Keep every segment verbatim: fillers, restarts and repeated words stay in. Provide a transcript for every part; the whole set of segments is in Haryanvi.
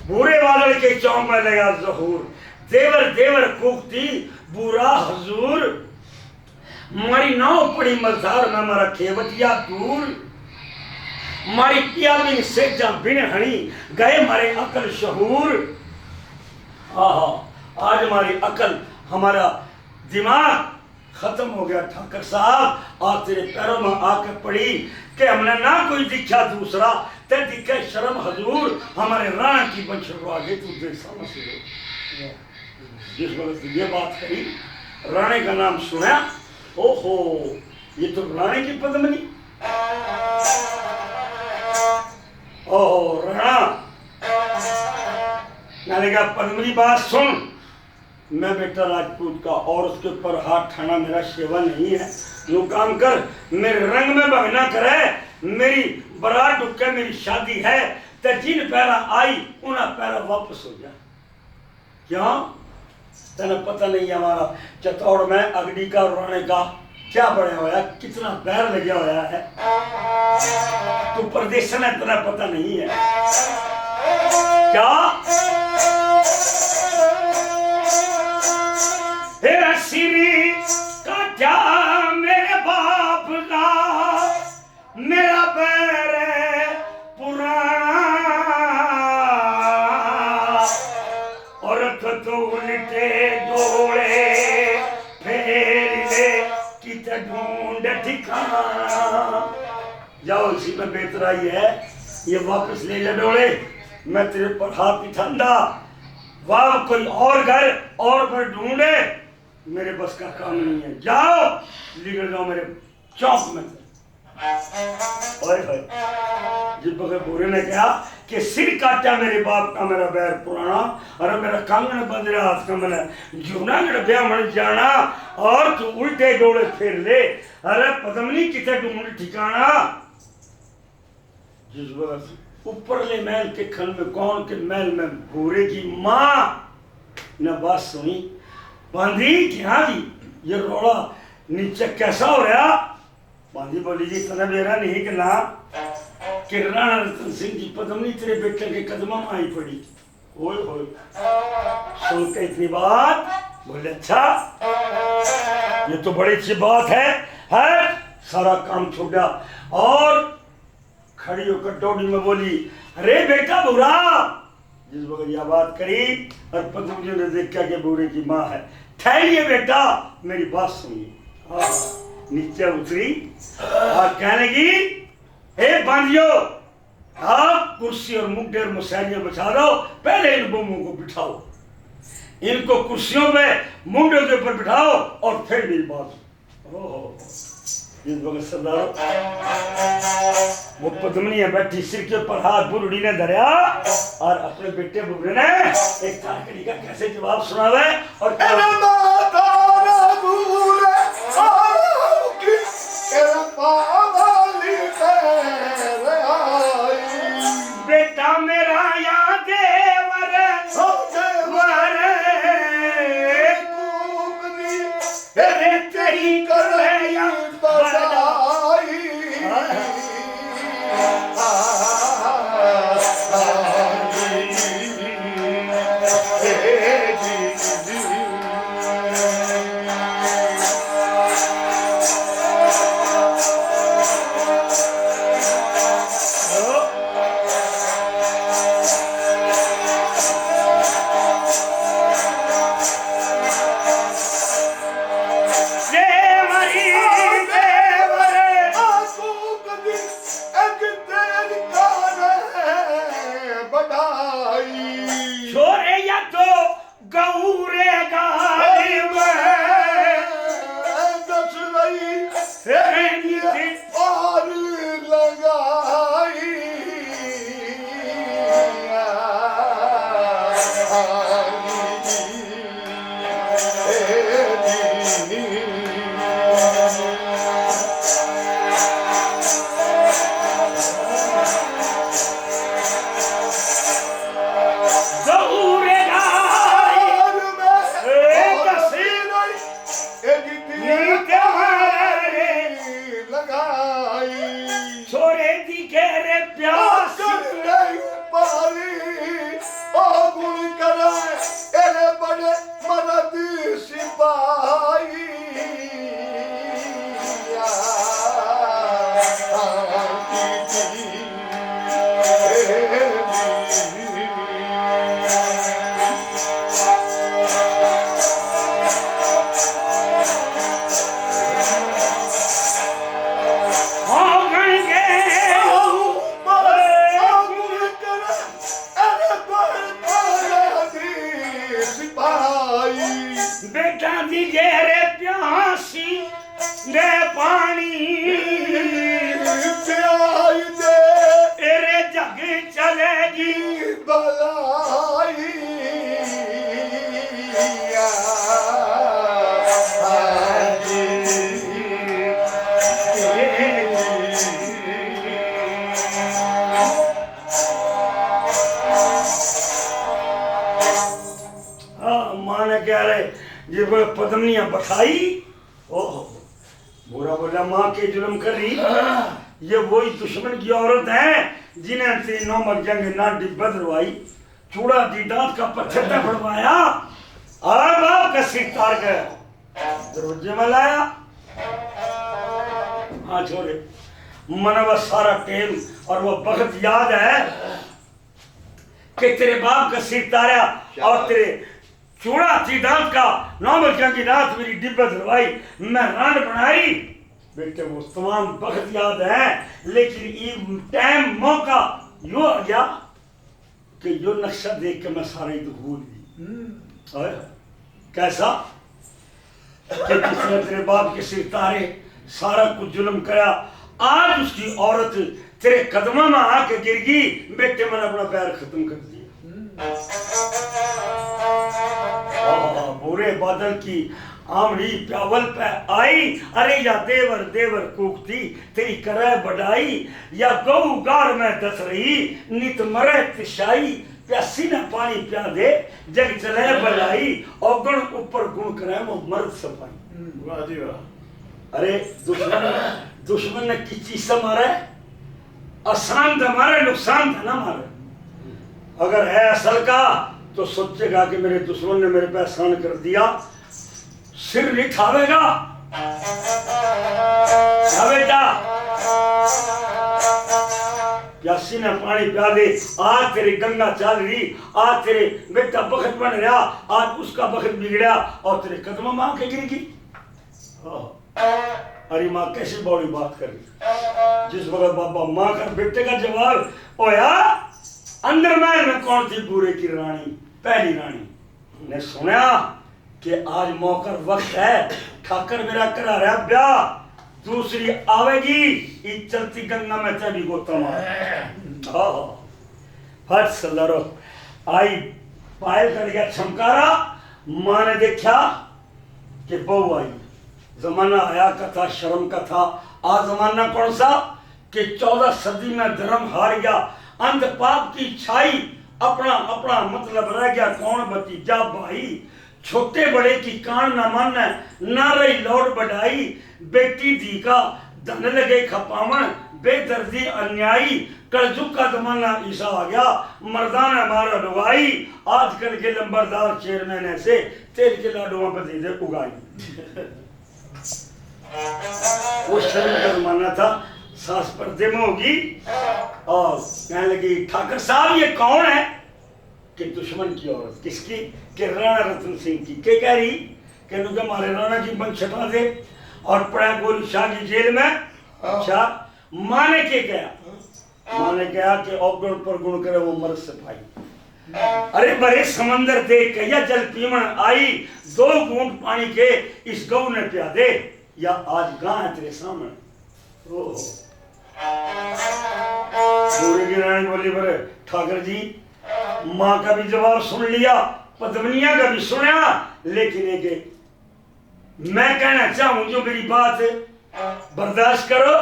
भूरे बादल के चौं में लगा जहूर, देवर देवर कूकती बुरा हजूर। मारी नाव पड़ी मझधार में, मारा खेवटिया दूर। मारी पिया बिन सेजा बिन हणी, गए मारे अकल शहूर। आहा, आज मारी अकल, हमारा दिमाग खत्म हो गया ठाकर साहब। आज तेरे पैरों में आके पड़ी कि हमने ना कोई दिखा दूसरा, ते दिखे शर्म हजूर, हमारे राणा की बंशल को आगे तू देख समझ ले। जिस वक्त ये बात कही, राणे का नाम सुना, ओहो, ये तो राणे की पद्मनी। ओहो, राणा। मैंने कहा, "पद्मनी, बात सुन, मैं बेटा राजपूत का और उसके ऊपर हाथ ठाना मेरा सेवा नहीं है। न्यू काम कर, मेरे रंग में भंग ना करे, मेरी बारात ढुके, मेरी शादी है, ते जिन पैरा आई, उन्हें पैरा वापस हो जा।" क्यों? तने पता नहीं है हमारा चित्तौड़ में अगड़ी का और राणे का क्या बड़ा होया, कितना बैर लग्या होया है। तू परदेसन है, तने पता नहीं है क्या? तेरा सिर काटा मेरे बाप का, मेरा बैर पुराना, और तो उल्टे डोले फेर ले, कित ढूंढ ठिकाना। जाओ, इसी में बेहतराई है, ये वापस ले जा डोले, मैं तेरे पर हाथ नहीं ठांदा। वाह, कोई और घर और पर ढूंढे, मेरे बस का काम नहीं है। जाओ, निकल जाओ मेरे चौक में से। ओए होए। जिब के भूरे ने कहा कि सिर काटा मेरे बाप का, मेरा बैर पुराना, अरे मेरा कंगन बंद रहा हाथ का, मैंने जूनागढ़ ब्याह मन जाना, और तू उल्टे डोले फेर ले। अरे पद्मनी, किते ढूंढ ठिकाना। जिस वक्त ऊपरले महल के खन में कौन के महल में भूरे की माँ ने बात सुनी, बांधी कि हाँ जी, ये रोला नीचे कैसा हो रहा? बांधी बोली, "जी, तने बेरा नहीं कि ना, कि राणा रतन सिंह की पद्मनी तेरे बेटे के कदमा में आई पड़ी।" ओए होए, सुन के इतनी बात, बोले, "अच्छा, ये तो बड़ी अच्छी बात है।" है, सारा काम छोड़ा और खड़ी होकर डोडी में बोली, "अरे बेटा भूरा।" जिस वक्त यह बात करी और पद्मनी ने देखा कि भूरे की माँ है, "ठहरिए बेटा, मेरी बात सुनिए।" हाँ, नीचे उतरी और कहने लगी, "हे बांधियो, आप कुर्सी और मुंडे और मुसहरियां बिछा दो, पहले इन बहूओं को बिठाओ, इनको कुर्सियों पे, मुंडों के ऊपर बिठाओ और फिर मेरी बात सुनो।" ओहो, जिस वक्त सरदार वो पद्मनी है बैठी, सिर के ऊपर हाथ बुढ़ड़ी ने धरया और अपने बेटे भूरे ने एक तारकड़ी का कैसे जवाब सुनावे और अरे माता रे भूरे, आराम की कृपा वाली तेरे आई। बेटा मेरा या देवर, हाँ, देवर। वर। कूकनी तेरे तेरी कलैया बधाई। छोरे या तो गौरे गाली में दस रही, फिर नीचे और लगाई। सिपाही सिपाही। बेटा दी गहरे प्यासी दे पानी प्याई दे। तेरे जग चलेगी भलाई। हाँ, माँ ने क्या रे, ये वो पद्मनिया बठाई। ओहो, बुरा बोला, माँ के जुल्म कर रही। ये वही दुश्मन की औरत है जिन्हें तेरी नौमक जंग ना डिब्बा दरवाई, चूड़ा दी दांत का पत्थर तक बनवाया। और बाप का सिर तार गया, दरवाजे में लाया। हाँ छोरे, मने वह सारा टेम और वह बखत याद है कि तेरे बाप का सिर तारा और तेरे चूड़ा थी दांत का नाम क्या की रात मेरी डिब्बे धरवाई, मैं रांड बनाई। बेटे, वो तमाम बखत याद है, लेकिन ये टाइम मौका यो आ गया कि यो नक्शा देख के मैं सारा ही दुख भूल गई। हम्म। और कैसा कि जिसने तेरे बाप के सिर तारे, सारा कुछ जुल्म करा, आज उसकी औरत तेरे कदमा में आके गिर गई। बेटे, मैंने अपना प्यार खत्म कर दिया। आहा, भूरे बादल की आमड़ी प्यावल पे आई। अरे या देवर देवर कूकती तेरी करे बड़ाई, या गऊ गार में दस रही नित मरे तिशाई। प्यासी ने पानी प्या दे, जग चले भलाई, औगण ऊपर गुण करे वो मर्द सपाई। वाह जी वाह। अरे दुश्मन, दुश्मन ने किस चीज से मारे? आसान से मारे, नुकसान से ना मारे। अगर है असल का तो सोचेगा कि मेरे दुश्मन ने मेरे पे एहसान कर दिया, सिर नहीं ठावेगा। क्या बेटा? प्यासी ने पानी प्या दे। आज तेरी गंगा चल रही, आज तेरे बेटा बखत बन रहा, आज उसका बखत बिगड़ा और तेरे कदम मां के गिर गई। हाँ। अरे माँ कैसी बड़ी बात कर रही। जिस वक्त बाबा माँ का बेटे का जवाब होया, अंदर महल में कौन थी? भूरे की रानी, पहली रानी ने सुना कि आज मौकर वक्त है, ठाकर मेरा करा रहा ब्याह, दूसरी आवेगी, ई चलती गंगा में तेरी गोता मार। हाँ। फट से लड़ो आई, पायल कर गया छमकारा। माँ ने देखा कि बहू आई। जमाना आया का था, शर्म का था। आज जमाना कौन सा कि चौदह सदी में धर्म हार गया, अंध पाप की छाई, अपना अपना मतलब रह गया, कौन भतीजा भाई। छोटे बड़े की कान ना माने, ना रही लौट बढ़ाई। बेटी धी का धन लगे खपावन, बेदर्दी अन्यायी। कलजुग का जमाना ऐसा आ गया, मर्दाना मारो लुगाई। आजकल के लंबरदार चेयरमैन ऐसे, तेल के लाडुआं पर दे दे उगाई। वो शर्म का जमाना था, सास पर्दे में होगी और कहने लगी, "ठाकर साहब, ये कौन है?" कि दुश्मन की औरत। किसकी? कि राणा रतन सिंह की। के कह रही? कि नुके मारे राणा की बंद छटा दे और पड़ा गोरी शाह की जेल में। अच्छा, माँ ने के कहा? माँ ने कहा कि औगुण पर गुण करे वो मर्द सिपाही। अरे भरे समंदर देख के या जल पीवन आई, दो घूंट पानी के इस गऊ ने प्या दे, या आज गां है तेरे सामने। ओहो। भूरे की रानी बोली, "पर ठाकर जी, माँ का भी जवाब सुन लिया, पद्मनिया का भी सुना, लेकिन एक मैं कहना चाहूं जो मेरी बात बर्दाश्त करो।"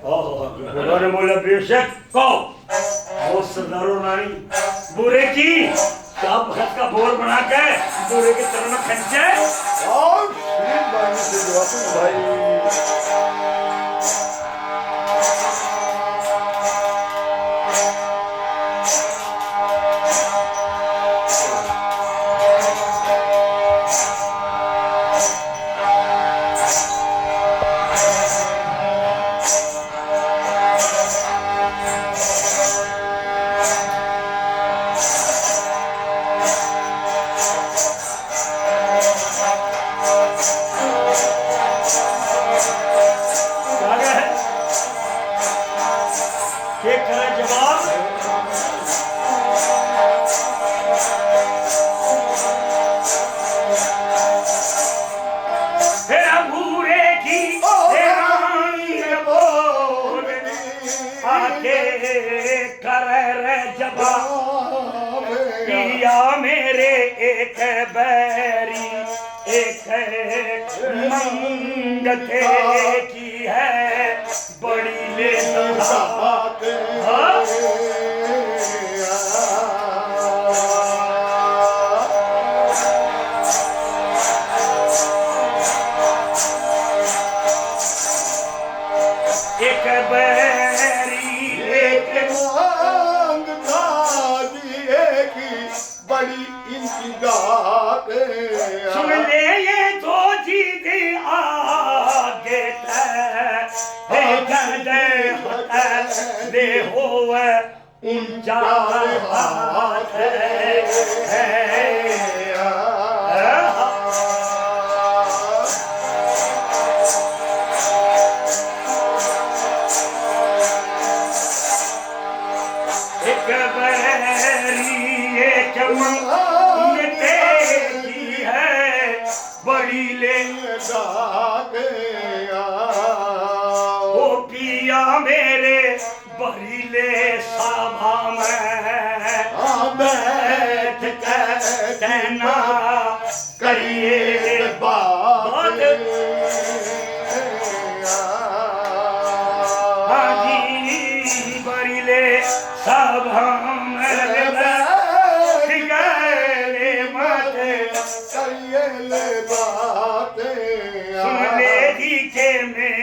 ओहो, घोड़ा ने बोला, "बेशक, कहो।" वो सरदारो रानी, भूरे की क्या भगत का बोर बना के भूरे के चरण में खींचे। और श्री बानी से जवाब भाई। एक बैरी एक मंगते की है बड़ी लेता। हाँ। एक बैरी एक मांगता जी एक बड़ी इंतजात। सुन ले ये दो जी दे आगे तै, हे गंदे होते दे होवे ऊंचा हाथ है। एक बैरी एक मंगते की है बड़ी ले। ओ पिया मेरे बरीले सभा में बैठ के कहना करिए बात। हाँ जी, बरीले सभा में बैठ गए मत करिए बात। सुन ले जी के मैं